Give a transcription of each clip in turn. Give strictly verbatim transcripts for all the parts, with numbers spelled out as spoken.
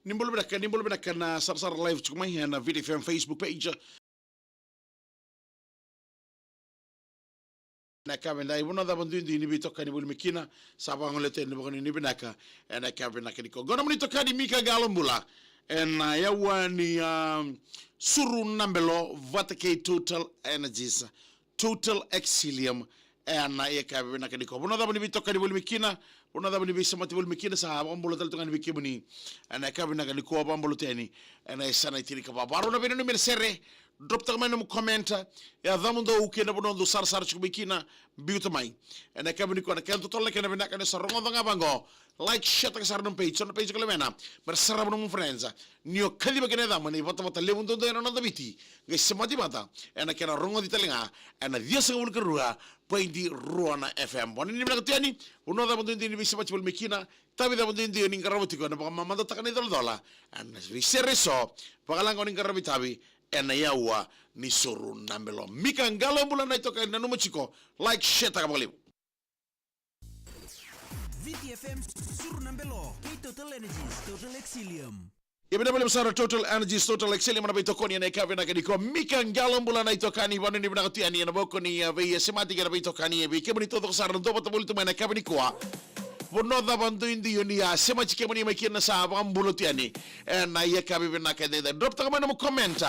Ni bula vinaka, ni bula vinaka na sarasara live tiko mai ena Viti F M Facebook page. Na yakavi edai, vanua cava duidui ni veitokani voli mai kina, sa vagolea tu yani na vakanuinui vinaka ena yakavi vinaka nikua. Qo na nomuni itokani Mika Qalobula ena yaua ni, um, Suru na Belo vata kei Total Energies, Total Excellium, ena yakavi vinaka nikua. Vanua cava ni veitokani voli mai kina, vanua cava ni veisemati voli mai kina, sa vakabula tale tu ga yani vei kemuni ena yakavi vinaka nikua. Vakabula tu yani ena yasana e tinikava. Vakarau na veinanumi ena sere, drop taka mai na nomu comment, yacamudou kei na vanua dou sarasara tiko mai kina, biuta mai. Ena yakavi nikua na kena totolo na kena vinaka ni sa rogoca ga vaqo. Like, share taka sara na nomu page, so na page ko lewena, me ra sarava nomu friends. Ni o kaciva kina yacamu ena ivatavata levu duadua ena noda Viti, qai semati vata ena kena rogoci tale ga ena ciwasagavulu ka rua poidi rua na F M. Vakanuinui vinaka tu yani, vanua cava duidui ni veisemati voli mai kina, tavi cava duidui ni qarava tiko, ena vakamamadataka na icolacola ena veisere eso, vakalaga o ni qaravi tavi ena yaua ni Suru na Belo. Mika Qalobula na itokani, nanuma tiko, like, share taka vakalevu. Viti F M, Suru na Belo kei Total Energies, Total Excellium. Ia vinaka vakalevu sara Total Energies, Total Excellium na veitokoni ena yakavi vinaka nikua. Mika Qalobula na itokani, vakanuinui vinaka tu yani ena vuku ni, a, veisemati kei na veitokani, e vei kemuni taucoko sara na duavata voli tu mai ena yakavi nikua. Vanua cava duidui o ni a semati kemuni mai kina, sa vakabula tu yani ena yakavi vinaka edaidai. Drop taka mai nomu comment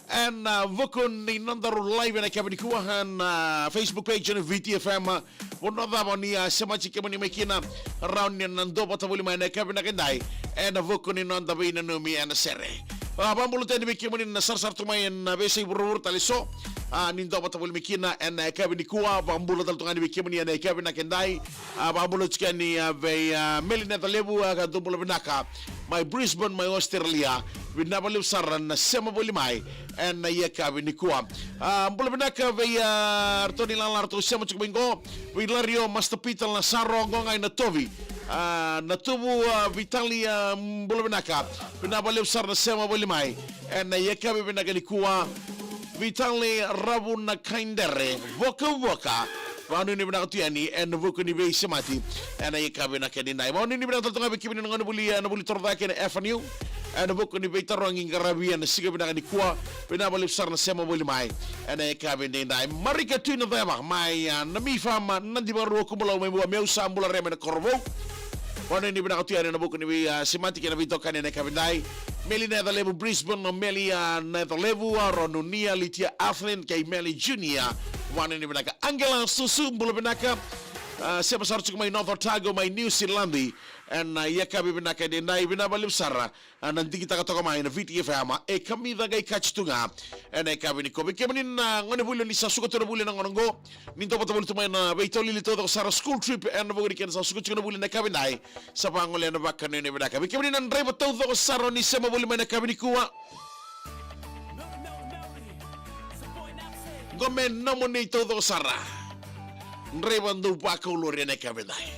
ena vuku ni nodaru live ena yakavi nikua ena Facebook page ni Viti F M. Vanua cava ni a semati kemuni mai kina, rawa ni na duavata voli mai ena yakavi vinaka edai ena vuku ni noda veinanumi ena sere. A, vakabula tu yani vei kemuni na sarasara tu mai ena veiyasai vuravura tale eso, a, ni duavata voli mai kina ena yakavi nikua. Vakabula tale tu ga yani vei kemuni ena yakavi vinaka edai. A, vakabula tiko yani, a, vei, a, Meli Nacalevu, a, ka dou bula vinaka mai Brisbane mai Australia. Vinaka vakalevu sara na sema voli mai ena yakavi nikua. A, bula vinaka vei, a, ratou ni lala ratou sema tiko mai qo. Vei Lario, Master Peter, na Saro, qo ga i Natovi. A, Natovi, a, Vitali, a, bula vinaka. Vinaka vakalevu sara na sema voli mai ena yakavi vinaka nikua. Vitali Ravu na Kaidere, Vokavoka. Vakanuinui vinaka tu yani ena vuku ni veisemati ena yakavi vinaka edaidai. Vakanuinui vinaka tale tu ga vei kemuni na gonevuli, ena vuli torocake ena Avenue, ena vuku ni veitarogi qaravi ena siga vinaka nikua. Vinaka vakalevu sara na sema voli mai ena yakavi edaidai. Marika Tui Naceva mai, a, Namifa, Nadi Vakarua, Kumalau mai Vua, Meu sa bula re mai na Korovou. Vakanuinui vinaka tu yani ena vuku ni vei, a, semati kei na veitokani ena yakavi edai. Meli Nacalevu Brisbane, o Meli, a, Nacalevu, a, Ronunia, Litia Athlin kei Meli Junior. Vakanuinui vinaka. Angela Susu, bula vinaka. A, sema sara tiko mai North Otago mai New Zealand ena yakavi vinaka edaidai. Vinaka vakalevu sara, a, na digitaka toka mai na Viti F M, e kamica qai kati tu ga ena yakavi nikua. Vei kemuni na gonevuli ni sa suka tu na vuli ena gauna qo, ni duavata voli tu mai na veitaulili taucoko sara, school trip, ena vuku ni kena sa suka tiko na vuli ena yakavi edai. Sa vagolea na vakanuinui vinaka vei kemuni na draiva taucoko sara o ni sema voli mai ena yakavi nikua. Qo me nomuni taucoko sara. Draiva dou vakau lori ena yakavi edai.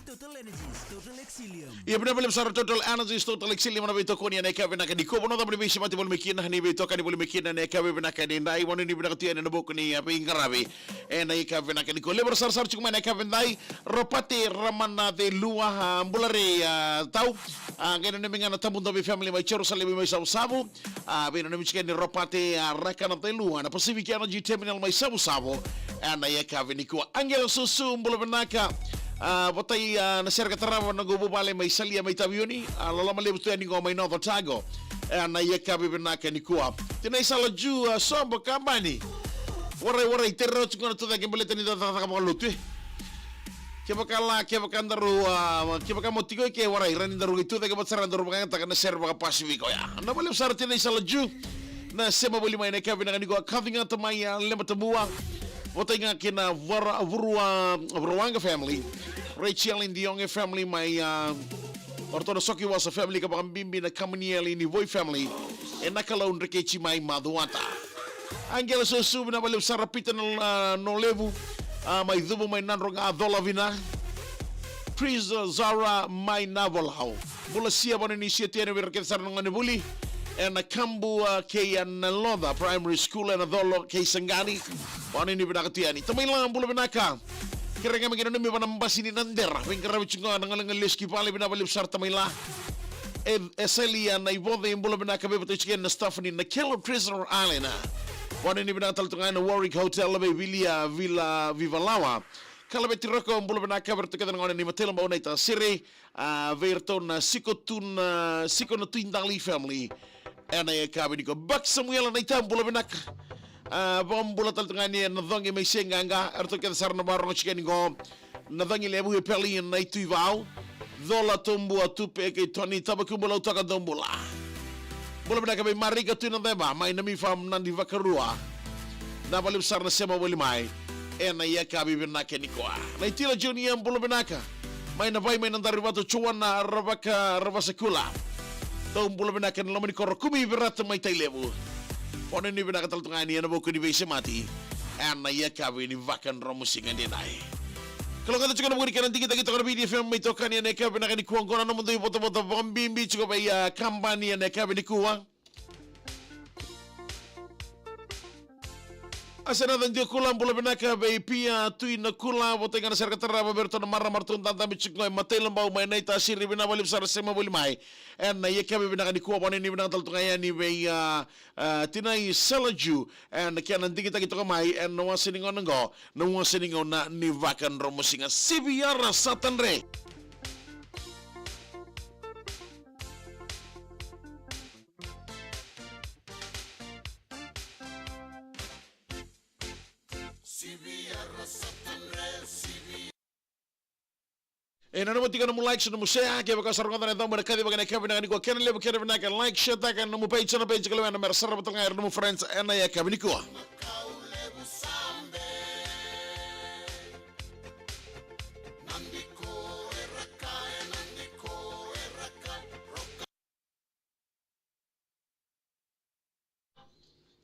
Total Energies, Total Excellium. Ia, vinaka vakalevu sara Total Energies, Total Excellium, na veitokoni ena yakavi vinaka nikua. Vanua cava ni veisemati voli mai kina, ni veitokani voli mai kina ena yakavi vinaka edaidai, vanuinui vinaka tu yani ena vuku ni, a, veiqaravi ena yakavi vinaka nikua. Levu era sarasara tiko mai ena yakavi edaidai, Ropate Ramanacelua, a, bula re, a, tau. A, qai nanumi ga na Tabudavi family mai Jerusalemi mai Savusavu. A, veinanumi tiko yani Ropate, a, Rakanacelua na Pacific Energy Terminal mai Savusavu ena yakavi nikua. Angela Susu, bula vinaka. A, votai, a, na sere ka tarava na noqu vuvale mai Salia mai Taveuni. A, loloma levu tu yani qo mai North Otago ena yakavi vinaka nikua. Tinai Sala Ju, a, Sobo Kabani. Warai, warai, terera oti qo na tucake baleta ni da cakacaka vakalotu, e. Kevaka la, kevaka daru, a, kevaka mo tiko eke, warai, rawa ni daru qai tucake vata sara, daru vakayagataka na sere vaka-Pacific oya. Vinaka vakalevu sara Tinai Sala Ju na sema voli mai ena yakavi vinaka nikua. Kaci Gata mai, a, Leba Tabua. Votai ga kei na Vara-, Vurua-, Vuruaga family. Rachel and Dionge family mai, a, o ratou na Soki Wasa family ka vakabibi na Kamunieli ni Voi family. E na Kalau Dreketi mai Macuata. Angela Susu, vinaka vakalevu sara Pita na, a, Nolevu, a, mai Cuvu mai Nadroga, a, cola vina. Prince Zara mai Navolau. Bula Sia, vanuinui Sia tu yani vei ira kece sara na gonevuli ena Kabu, a, kei a Naloca Primary School ena Colo kei Saqani. Vanuinui vinaka tu yani. Tamaila, bula vinaka. Kere ga me qai nanumi vua na basi ni Nadera. Veiqaravi tiko ga na galegale lesu ki vale, vinaka vakalevu sara Tamaila. E, e Salia na ivoce, bula vinaka, veivotai tiko na staff ni Nakelo Treasure Island. Vanuinui vinaka tale tu ga ena Warwick Hotel, vei Vilia Vila Vivalawa. Kalaveti Roko, bula vinaka, vei iratou kece na gone ni Matailoba United City. A, vei iratou na Siko tu na, Siko na Tui Dali family. Ena yakavi nikua. Baki Samuela Naita, bula vinaka. A, vakabula tale tu ga yani e Nacoqi mai Seaqaqa, eratou kece sara na vakarogo tiko yani qo. Nacoqi Levu, e Peli, na Itui Vau. Cola Tobua, Tupe kei Toni, Tavakubu Lautaka, dou bula. Bula vinaka vei Marika Tui Naceva mai Namifa, Nadi Vakarua. Vinaka vakalevu sara na sema voli mai ena yakavi vinaka nikua. Naitila Junior, bula vinaka. Mai Navai, mai Nadarivatu, Joana Ravaka Ravasakula. Dou bula vinaka ena loma ni koro, Kumi Virata mai Tailevu. Vanuinui vinaka tale tu ga yani ena vuku ni veisemati ena yakavi ni vakadromusiga edaidai. Kalougata tiko na vuku ni kena digitaki toka na Viti F M, mai toka yani ena yakavi vinaka nikua. Qo na nomudou ivotavota vakabibi tiko vei, a, kabani ena yakavi nikua. A, Senaca Diokula, bula vinaka vei Pia Tui Nakula, votai ga na sere ka tarava vei iratou na marama ratou dadabe tiko qo e Matailoba mai Naitasiri, vinaka vakalevu sara sema voli mai ena yakavi vinaka nikua. Vanuinui vinaka tale tu ga yani vei, a, a, Tinai Sala Ju ena kena digitaki toka mai ena wase ni gauna qo, na wase ni gauna ni vakadromusiga. Sivia ra sa tadre. E nanuma tiko na nomu like, nomu share, kevaka sa rogoca na yacamu ena kacivaka ena yakavi vinaka nikua, kena levu kena vinaka, like, share taka ena nomu page, na page ka lewena mera sarava tale ga ira nomu friends ena yakavi nikua.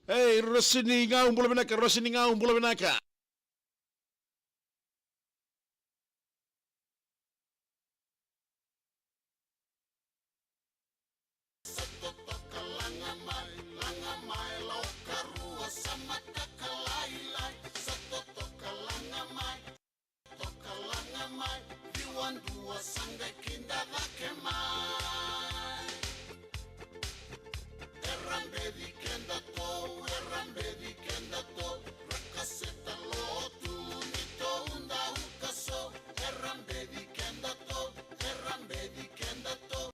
Ei, Rosi ni Gau, bula vinaka, Rosi ni Gau, bula vinaka. Toka laga mai, ciwa dua sa qai kida cake mai. Era beci kedatou, era beci kedatou, ra kaseta lotu ni tou dau kaso. Era beci kedatou, era beci kedatou.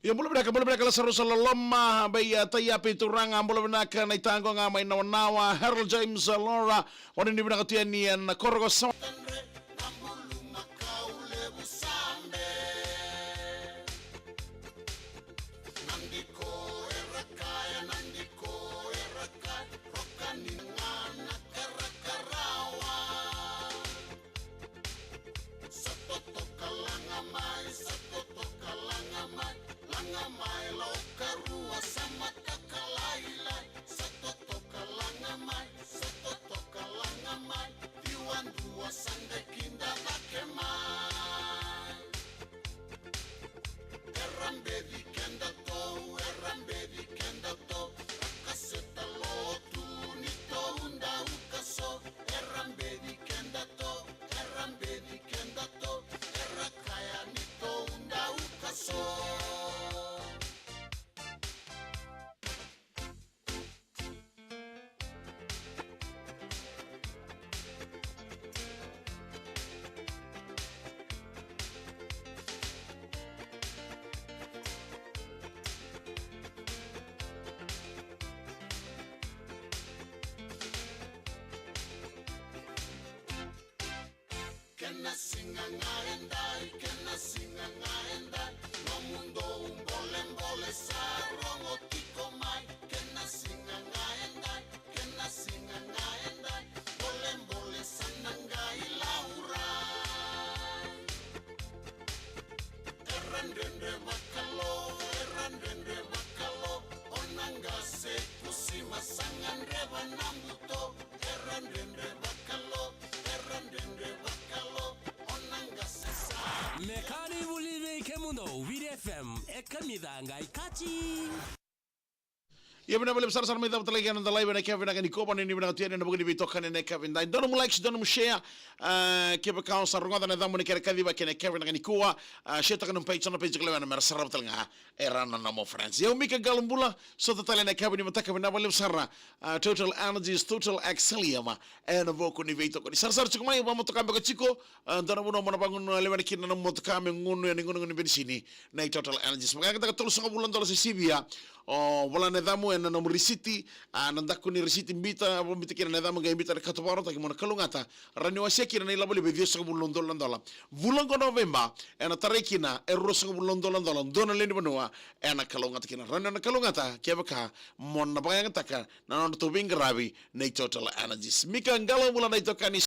Io, bula vinaka, bula vinaka Lasarusa Loloma, vei, a, Taiapi Turaga, bula vinaka na itaqo ga mai Nawanawa, Harold James, a, Laura, vanuinui vinaka tu yani ena koro ko Sa- Sa totoka laga mai, sa totoka laga mai, laga mai lokarua sa mataka lailai. Sa totoka laga mai, sa totoka laga mai, ciwa dua sa Ga e dai, kena siga ga e dai, nomudou bolebole sa rogo tiko mai. Kena siga ga e dai, kena siga ga e dai, bolebole sa na qai laurai. Era dredre vakalo, era dredre vakalo, o na qase kusima sa gadreva na buto. Era dredre vakalo, era dredre vakalo, o na qase sa. Me ka ni vuli vei kemudou, Viti F M, e kamica qai kati. Ia vinaka vakalevu sara, sara mai cava tale ga na noda live ena yakavi vinaka nikua, ni vinaka tu yani ena vuku ni veitokani ena yakavi edai. Dua nomu likes, dua nomu share, ah, kevaka o sa rogoca na yacamu ena kere kaciva kei na yakavi vinaka nikua, ah, share taka nomu page, nomu page ka lewena me ra sarava tale ga e ra na nomu friends. Ia o Mika Qalobula, sota tale ena yakavi ni mataka, vinaka vakalevu sara, ah, Total Energies, Total Excellium, ena vuku ni veitokoni. Sarasara tiko mai, vakamotoka beka tiko, ah, dua na vanua mo na vagunu lewena kina na motoka me gunu ena igunugunu ni benisini, na i Total Energies. Vakayagataka tolusagavulu na dola se sivia o vola na yacamu ena nomu risiti, ah, na daku ni risiti biuta, biuta kina na yacamu qai biuta na kato vakarautaki mo na kalougata. Rawa ni wasea kina na ilavo levu e ciwasagavulu na udolu na dola. Vula oqo Noveba, ena tarai kina e ruasagavulu na udolu na dola, dua na lewe ni vanua ena kalougata kina. Rawa ni o na kalougata kevaka mo na vakayagataka na nodratou veiqaravi na i Total Energies. Mika Qalobula na itokani